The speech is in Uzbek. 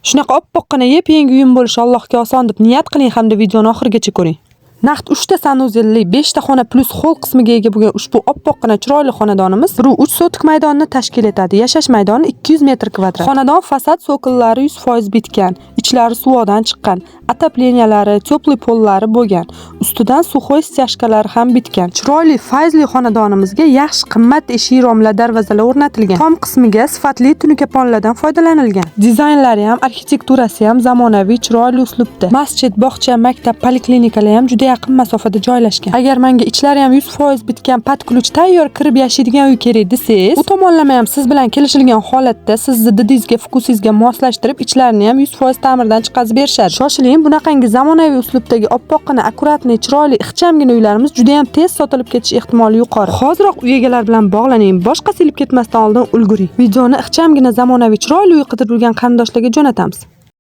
Shunaqa oppoqqina yep-yangi uyim bo'lishi Allohga oson deb niyat qiling hamda videoni oxirigacha ko'ring. Naqd 3 ta санузел li, 5 ta xona плюс холл qismiga ega bo'lgan ushbu oppoqqina chiroyli xonadonimiz 1,3 sotik maydonni tashkil etadi. Yashash maydoni 200 metr kvadrat. Xonadon fasad sokollari 100% bitgan, ichlari suvodan chiqqan, отопления lari, теплый пол lari bo'lgan. Ustidan сухой стяжка lari ham bitgan. Chiroyli, fayzli xonadonimizga yaxshi qimmat eshik romlar, darvozalar o'rnatilgan. Tom qismiga sifatli tunukaponlardan foydalanilgan. Dizaynlari ham, arxitekturasi ham zamonaviy, chiroyli uslubda. Masjid, bog'cha, maktab, poliklinikalar ham juda yaqin masofada joylashgan. Agar menga ichlari ham 100% bitgan, под ключ tayyor kirib yashaydigan uy kerak desangiz, u tomonlama ham siz bilan kelishilgan holatda sizni didingizga, вкус ingizga moslashtirib, ichlarini ham 100% ta'mirdan chiqazib berishadi. Shoshiling, bunaqangi zamonaviy uslubdagi oppoqqina, аккуратный, chiroyli, ixchamgina uylarimiz juda ham tez sotilib ketish ehtimoli yuqori. Hoziroq uy egalari bilan bog'laning, boshqasi ilib ketmasdan oldin ulguring. Videoni ixchamgina zamonaviy chiroyli uy qidirib yurgan qarindoshlarga jo'natamiz.